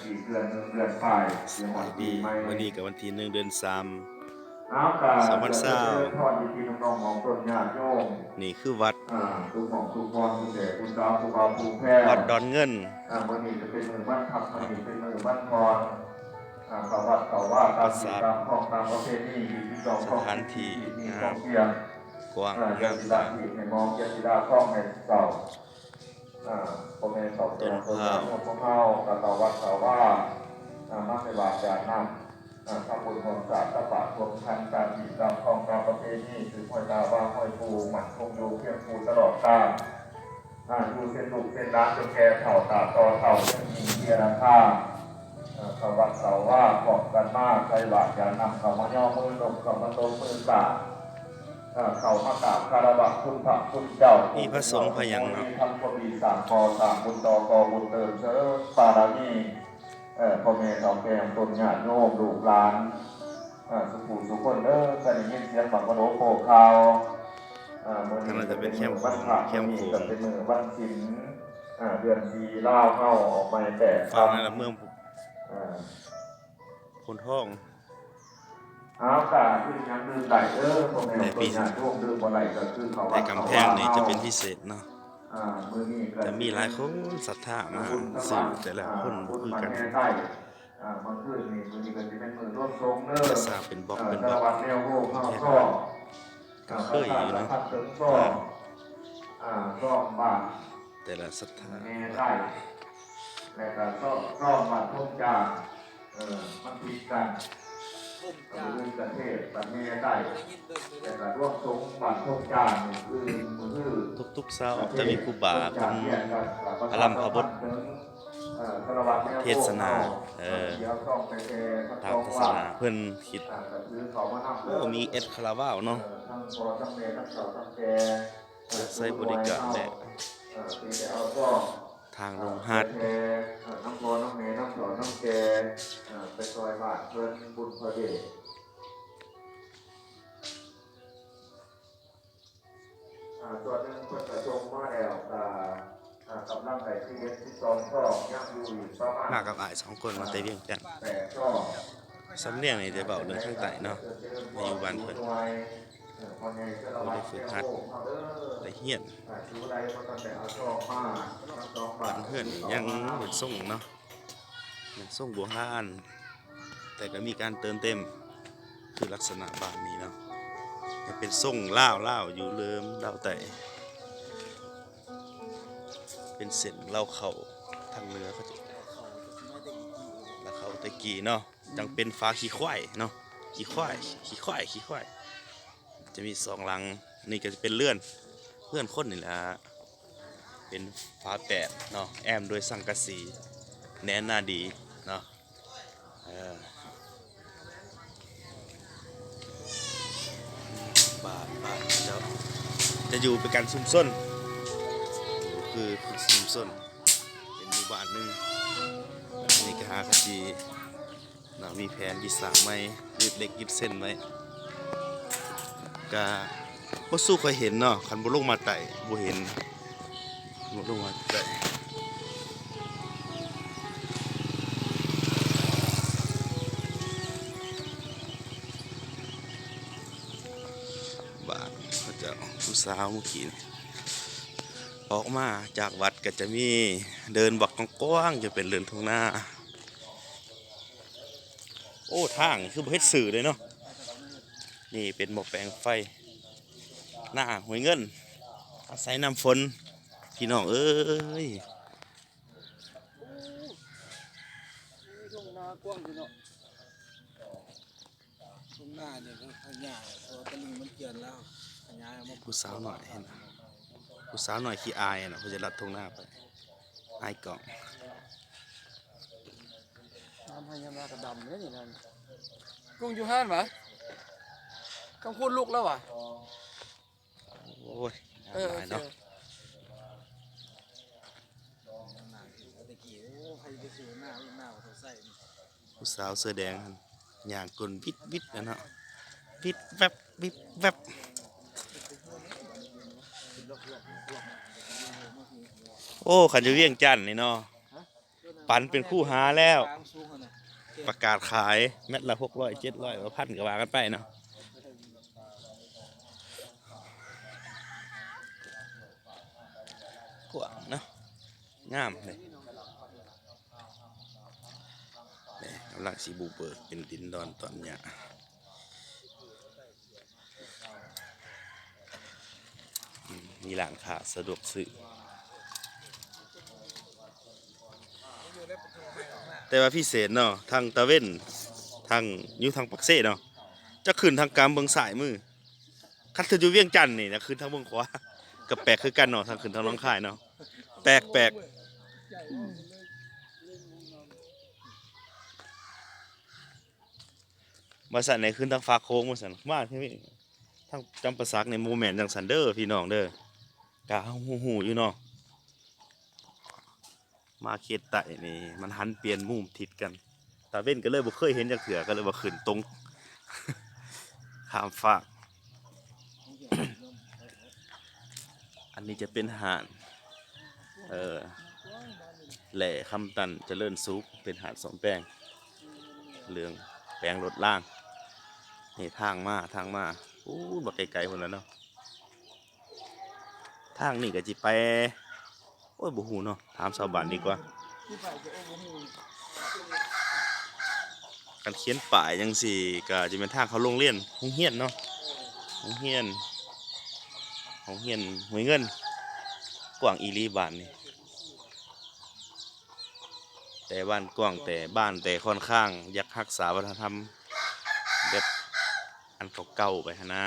ອີກເດືອນໜຶ່ງເດືອນປາຍ ຊິຮອດປີໃໝ່. ມື້ນີ້ກໍວັນທີໜຶ່ງ ເດືອນສາມ ເອົາ ກໍ ສອງພັນຊາວ ຂໍຈະເຊີນພອນພີ່ໆນ້ອງໆຂອງຕົນຍາດໂຍມ ນີ້ຄືວັດ ອ່າ ທຸກໝ່ອງທຸກບ່ອນ ຜູ້ແກ່ຜູ້ສາວ ຜູ້ບ່າວຜູ້ແພ້ວ ວັດດອນເງິນ ອ່າ ມື້ນີ້ຈະເປັນມື້ວັນພັກ ມື້ນີ້ເປັນມື້ວັນຜ່ອນ ອ່າ ເຂົ້າວັດເຂົ້າວາຕາມຮີດຕາມຄອງຕາມປະເພນີ ຮີດສິບສອງຄອງສິບສີ່ ຮີດມີຄອງພຽງ ກວ້າງ ອ່າ ຢ່າຊິລະຮີດໃຫ້ໝອງ ຢ່າຊິລະຄອງໃຫ້ເກົ່າ. ອ່າ ພໍ່ແມ່ເຖົ້າແກ່ ຕົ້ນພ້າວ ພວກເຮົາກໍເຂົ້າວັດເຂົ້າວາ ອ່າ ມາໃສ່ບາດຢາດນ້ຳ ອ່າ ທຳບຸນຮ່ວມຊາດ ຕັກບາດຮ່ວມຂັນ ຕາມຮີດຕາມຄອງຕາມປະເພນີ ສືບຮອຍຕາບາຮອຍປູ່ ໝັ້ນຄົງຢູ່ຄຽງຄູ່ຕະຫຼອດການ ອ່າ ຢູ່ເປັນລູກເປັນຫຼານ ຈົນແກ່ເຖົ້າຕາບຕໍ່ເຖົ້າ ຍັງມີເທຍລະທາ ອ່າ ເຂົ້າວັດເຂົ້າວາພ້ອມກັນມາ ໃສ່ບາດຢາດນ້ຳ ເຂົ້າມາຍໍມືນົບ ເຂົ້າມາຕົບມືກາບ ເຂົ້າມາກາບຄາລະວະຄຸນພະຄຸນເຈົ້າ ມີພະສົງພະຫຍັງເນາະ ມີທຳຄວາມດີສ້າງກໍ່ສ້າງບຸນຕໍ່ກໍ່ບຸນເຕີມເສີມບາລະມີ ເອີ ພໍ່ແມ່ເຖົ້າແກ່ຕົນຍາດໂຍມລູກຫຼານ ເອີ ສູ່ຜູ້ສູ່ຄົນເດີ ກໍໄດ້ຍິນສຽງບັກກະໂດໂຄຂ່າວ ເອີ ມື້ນີ້ກໍເປັນມື້ວັນພະ ມື້ນີ້ກໍເປັນມື້ວັນສິນ ເດືອນສີ່ລາວເຮົາອອກໃໝ່ແປດຄ່ຳ ເອີ ໂພນທອງ ເອົາ ກະຄືຫຍັງດື່ມໄດ້ເດີ ພໍ່ແມ່ ແຕ່ປີ ຕົນຍາດໂຍມ ດື່ມບໍ່ໄດ້ກໍຄືເຂົ້າວັດ ແຕ່ກຳແພງນີ້ຈະເປັນພິເສດເນາະ ອ່າ ມື້ນີ້ກໍຈະມີຫຼາຍຄົນສັດທາມາຊື້ ແຕ່ລະຄົນບໍ່ຄືກັນ ອ່າ ມື້ຄືນນີ້ ມື້ນີ້ກໍຊິເປັນມື້ລວມສົງເດີ ກະສ້າງເປັນບລັອກ ເອີ ເປັນບລັອກ ສາລະວັດແນວໂຮມເຮົາ ແຕ່ ກໍເຄີຍຢູ່ເນາະ ອ່າ ສາລະພັດເຖິງຊອງ ອ່າ ຊອງບ້ານ ແຕ່ລະສັດທາ ແມ່ໄດ້ ແລະກະຊອງ ຊອງບ້ານທົ່ງຈານ ເອີ ມັນຜິດກັນ ມື້ອື່ນກະເທດບ້ານແມ່ໄດ້ ແລະກະລວມສົງບ້ານທົ່ງຈານ ມື້ອື່ນ ມື້ຮື ທຸກໆເຊົ້າຈະມີຄູບາເພິ່ນອາລຳພະບົດ ເອີ ສາລະວັດແນວໂຮມເຮົາ ເອີ ເອີ ຕາມສາສະໜາເພິ່ນຄິດ ອ່າ ກໍຄືເຂົ້າມານຳເດີ ໂອ້ ມີແອັດຄາລາວາວເນາະ ເອີ ທັງພໍ່ທັງແມ່ ທັງເຖົ້າທັງແກ່ ໃຊ້ບໍລິການແດ່ ເອີ ເປັນແຕ່ເອົາຊອງ ທາງລົງຫາດ ແຕ່ ເອີ ນຳພໍ່ນຳແມ່ ນຳເຖົ້ານຳແກ່ ເອີ ໄປຊ່ອຍບ້ານເພິ່ນບຸນພະເດດ ອ່າ ສ່ວນໜຶ່ງເພິ່ນກະສົ່ງມາແລ້ວ ກະ ອ່າ ກຳລັງໄດ້ສິບເອັດ ສິບສອງຊອງ ຍັງຢູ່ອີກປະມານ ມາກັບອ້າຍສອງຄົນ ມາແຕ່ວຽງຈັນ ແປດຊອງ ສຳນຽງນີ້ຈະເວົ້າເລື່ອງທາງໃຕ້ເນາະ ມາຢູ່ບ້ານເພິ່ນ ເອີ ພໍ່ໃຫຍ່ສາລະວັດແນວໂຮມເຮົາເດີ ໄດ້ຝຶກຫັດ ໄດ້ຮຽນ ອ່າ ຜູ້ໃດບໍ່ທັນໄດ້ເອົາຊອງມາ ທັງສອງບ້ານ ບ້ານເຮືອນນີ້ຍັງເປັນຊົງເນາະ ຍັງຊົງບູຮານ ແຕ່ກໍມີການເຕີມເຕັມ ຄືລັກສະນະບ້ານນີ້ເນາະ ຍັງເປັນຊົງລາວ ລາວຢູ່ເລີ່ມລາວໃຕ້ ເປັນເສັ້ນລາວເຂົ້າທາງເໜືອ ເຂົາເຈົ້າ ລາວເຂົ້າແຕ່ກີ້ເນາະ ຈັ່ງເປັນຝາຂີ້ຄວາຍເນາະ ຂີ້ຄວາຍ ຂີ້ຄວາຍ ຂີ້ຄວາຍ ຈະມີສອງຫຼັງ ນີ້ກໍຈະເປັນເຮືອນ ເຮືອນຄົນນີ້ແຫຼະ ເປັນຝາແປດເນາະ ແອ້ມດ້ວຍສັງກະສີ ແໜ້ນໜາດີເນາະ ເອີ ບ້ານ ບ້ານເຂົາເຈົ້າ ຈະຢູ່ເປັນການຊຸມຊົນ ຄື ຄືຊຸມຊົນ ເປັນໝູ່ບ້ານໜຶ່ງ ອັນນີ້ກໍຫາກະຊິ ເນາະ ມີແຜນທີ່ສ້າງໃໝ່ ຍຶດເຫຼັກຍຶດເສັ້ນໄວ້ ກະບໍ່ສູ່ຂ້ອຍເຫັນເນາະ ຄັນບໍ່ລົງມາໃຕ້ບໍ່ເຫັນ ບໍ່ລົງມາໃຕ້ ບ້ານເຂົາເຈົ້າ ຜູ້ສາວມື້ກີ້ນີ້ ອອກມາຈາກວັດກໍຈະມີເດີ່ນບັກກວ້າງໆ ຈະເປັນເດີ່ນທົ່ງນາ. ໂອ້ ທາງຄືບໍ່ເຮັດຊື່ເລີຍເນາະ ນີ້ເປັນໝໍ້ແປງໄຟ ນາຫ້ວຍເງິນ ອາໄສນ້ຳຝົນ ພີ່ນ້ອງເອີຍ. ໂອ້ ທົ່ງນາກວ້າງຢູ່ເນາະ ທົ່ງນານີ້ກໍຂະຫຍາຍ ເພາະວ່າຕະລິ່ງມັນເຈື່ອນແລ້ວ ຂະຫຍາຍອອກມາ. ຜູ້ສາວນ້ອຍເຫັນ ຜູ້ສາວນ້ອຍຂີ້ອາຍນະ ເພິ່ນຈະລັດທົ່ງນາໄປ ອາຍກ້ອງ. ຍາມໄຮ່ຍາມນາກໍດຳເດ້ນີ້ນະ ກຸ້ງຢູ່ຮ້ານຫວາ? ກຳພູນລຸກແລ້ວຫວາ? ໂອ້ຍ ງາມຫຼາຍເນາະ ຜູ້ສາວເສື້ອແດງຫັ້ນ ຍ່າງກົ້ນວິດໆ ແລ້ວເນາະ ວິດແວັບ ວິດແວັບ. ໂອ້ ຄັນຢູ່ວຽງຈັນນີ້ເນາະ ປັນເປັນຄູຫາແລ້ວ ປະກາດຂາຍແມັດລະຫົກຮ້ອຍ ເຈັດຮ້ອຍ ວ່າພັນ ກໍວ່າກັນໄປເນາະ. ກວ້າງເນາະ ງາມເດ້. ນີ້ກຳລັງຊິບຸກເບີກເປັນດິນດອນຕອນຫຍ້າ. ອືມ ມີຮ້ານຄ້າສະດວກຊື້ ແຕ່ວ່າພິເສດເນາະ ທາງຕາເວັນ ທາງ ຢູ່ທາງປາກເຊເນາະ ຈະຂຶ້ນທາງກາມເບິ່ງຊ້າຍມື. ຄັນເຖິງຢູ່ວຽງຈັນນີ້ນະ ຂຶ້ນທາງເບິ່ງຂວາ ກໍແປກຄືກັນເນາະ ທາງຂຶ້ນທາງໜອງຄາຍເນາະ ແປກໆ. ວ່າຊັ້ນໃຫ້ຂຶ້ນທາງຟາກໂຂງວ່າຊັ້ນ ມາທາງນີ້ ທາງຈຳປາສັກນີ້ບໍ່ແມ່ນຈັ່ງຊັ້ນເດີພີ່ນ້ອງເດີ ກະເຮົາຮູ້ໆຢູ່ເນາະ. ມາເຂດໃຕ້ນີ້ມັນຫັນປ່ຽນມຸມທິດກັນ ຕາເວັນກໍເລີຍບໍ່ເຄີຍເຫັນຈັກເທື່ອ ກໍເລີຍວ່າຂຶ້ນຕົງ ຂ້າມຟາກ. ອັນນີ້ຈະເປັນຮ້ານ ເອີ ແຫຼ້ຄຳຕັນຈະເລີນສຸກ ເປັນຮ້ານສ້ອມແປງ ເລື່ອງແປງລົດລາງ. ນີ້ທາງມາ ທາງມາ ໂອ້ ບັກໄກໆພຸ້ນລະເນາະ. ທາງນີ້ກໍຊິໄປ ໂອ້ຍ ບໍ່ຮູ້ເນາະ ຖາມຊາວບ້ານດີກວ່າ. ຄັນຂຽນປ້າຍຈັ່ງຊີ້ ກໍຈະແມ່ນທາງເຂົ້າໂຮງຮຽນ ໂຮງຮຽນເນາະ ໂຮງຮຽນ ໂຮງຮຽນຫ້ວຍເງິນ. ກວ້າງອີ່ຫຼີບ້ານນີ້ ແຕ່ບ້ານກວ້າງ ແຕ່ບ້ານ ແຕ່ຂ້ອນຂ້າງຢາກຮັກສາວັດທະນະທຳແບບອັນເກົ່າໆໄປຫັ້ນນາ.